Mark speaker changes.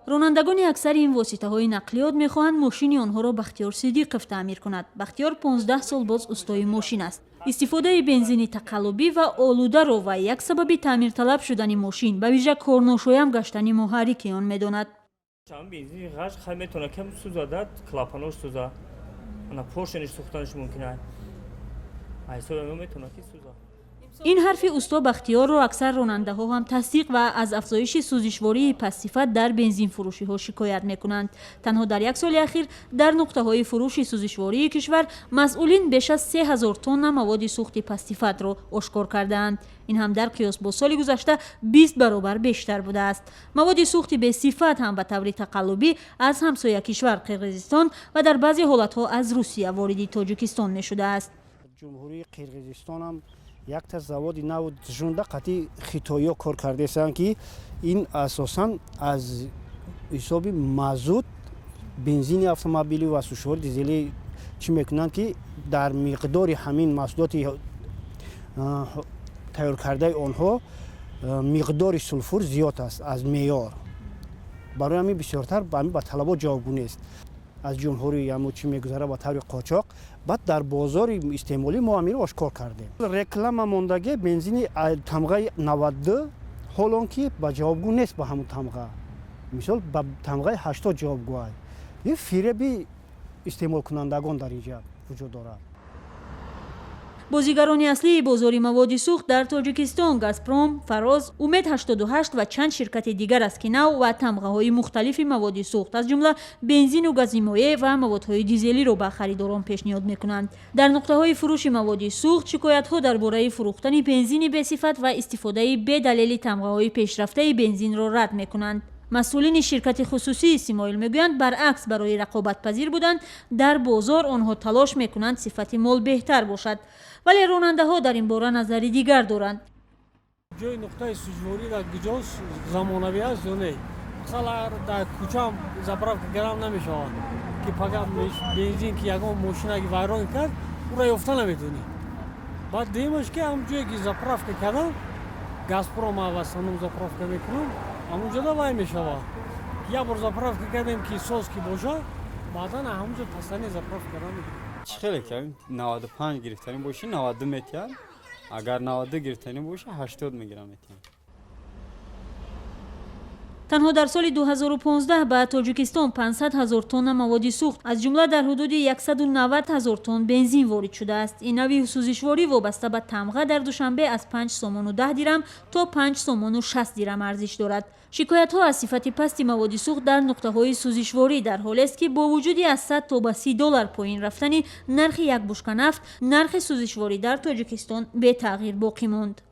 Speaker 1: Ронандагони аксари ин воситаҳои нақлиёт мехоҳанд мошини онҳоро Бахтиёр Сидиқов таъмир кунад. Бахтиёр 15 сол боз устои мошин аст. Истифодаи бензини тақаллубӣ ва олударо ва як сабаби таъмирталаб шудани мошин, ба вижа корношоям гаштани муҳаррики он медонад.
Speaker 2: Бензини ғаш хай метавона кам сӯзада, клапанош сӯза, ана поршень иш сӯхтанаш мумкин ай, ҳисоби метавона ки сӯза.
Speaker 1: Ин ҳарфи усто Бахтиёрро аксар ронандаҳо ҳам тасдиқ ва аз афзоиши сӯзишвории пастсифат дар бензинфурӯшиҳо шикоят мекунанд. Танҳо дар як соли ахир дар нуқтаҳои фурӯши сӯзишвории кишвар масъулин беш аз 3000 тонна маводи сӯхти пастсифатро ошкор кардаанд. Ин ҳам дар қиёс бо соли гузашта 20 баробар бештар будааст. Маводи сӯхти бесифат ҳам ба таври тақаллубӣ аз ҳамсоя кишвар Қирғизистон ва дар баъзе ҳолатҳо аз Русия вориди Тоҷикистон мешудааст.
Speaker 3: Ҷумҳурии Қирғизистонам якта заводи наву жунда қати хитоиё кор кардаистанд, ки ин асосан аз ҳисоби мазут, бензини автомобилӣ ва сӯзишвори дизелӣ чӣ мекунанд, ки дар миқдори ҳамин маҳсулоти тайёркардаи онҳо миқдори сулфур зиёд аст аз меъёр. Барои ҳамин бисёртар ба талабот ҷавобгӯ нест. Аз ҷумҳурии ҳамо чӣ мегузара ба таври қочоқ, баъд дар бозори истеъмолӣ мо ҳаминро ошкор кардем. Реклама мондагӣ бензини тамғаи 92, ҳол он ки ба ҷавобгӯ нест ба ҳамун тамға, мисол, ба тамғаи 80 ҷавобгӯ ай. Ин фиреби истеъмолкунандагон дар инҷа вуҷуд дорад.
Speaker 1: Бозигарони аслии бозори маводи сӯхт дар Тоҷикистон «Газпром», «Фароз», «Умед 88» ва чанд ширкати дигар аст, ки нав ва тамғаҳои мухталифи маводи сӯхт, аз ҷумла бензину гази моеъ ва маводҳои дизелиро ба харидорон пешниҳод мекунанд. Дар нуқтаҳои фурӯши маводи сӯхт шикоятҳо дар бораи фурӯхтани бензини бесифат ва истифодаи бедалели тамғаҳои пешрафтаи бензинро рад мекунанд. Масъулини ширкати хусусии «Симоил» мегӯянд, баръакс, барои рақобатпазир будан дар бозор онҳо талош мекунанд сифати мол беҳтар бошад, вале ронандаҳо дар ин бора назари дигар доранд.
Speaker 4: Ҷои нуқтаи сӯзишворӣ дар куҷост? Замонавӣ аст ё не? Масалан, дар кӯчаам заправка гарам намешавад, ки пага бензин ки ягон мошина ки вайрон кард, ӯра ёфта наметавонӣ. Баъд дуюмаш, ки ҳам ҷое ки заправка кардам, «Газпром» в основном заправка мекунам, ҳамунҷода вай мешавад. Як бор заправка кардем, ки соз ки бошад, баъдан ҳамунҷо постоянно заправка кардан мегирем.
Speaker 5: Чӣ хеле ки 95 гирифтанӣ бошӣ, 92 метиҳад, агар 92 гирифтанӣ бошӣ, 80 мегирам, метиҳад.
Speaker 1: Танҳо дар соли 2015 ба Тоҷикистон 500 ҳазор тонна маводи сӯхт, аз ҷумла дар ҳудуди 190 ҳазор тонн бензин ворид шудааст. Ин нави сӯзишворӣ вобаста ба тамға дар Душанбе аз 5 сомону 10 дирам то 5 сомону 60 дирам арзиш дорад. Шикоятҳо аз сифати пасти маводи сӯхт дар нуқтаҳои сӯзишворӣ дар ҳолест, ки бо вуҷуди аз 100 то ба 30 доллар поин рафтани нархи як бушка нафт, нархи сӯзишворӣ дар Тоҷикистон бетағйир боқӣ монд.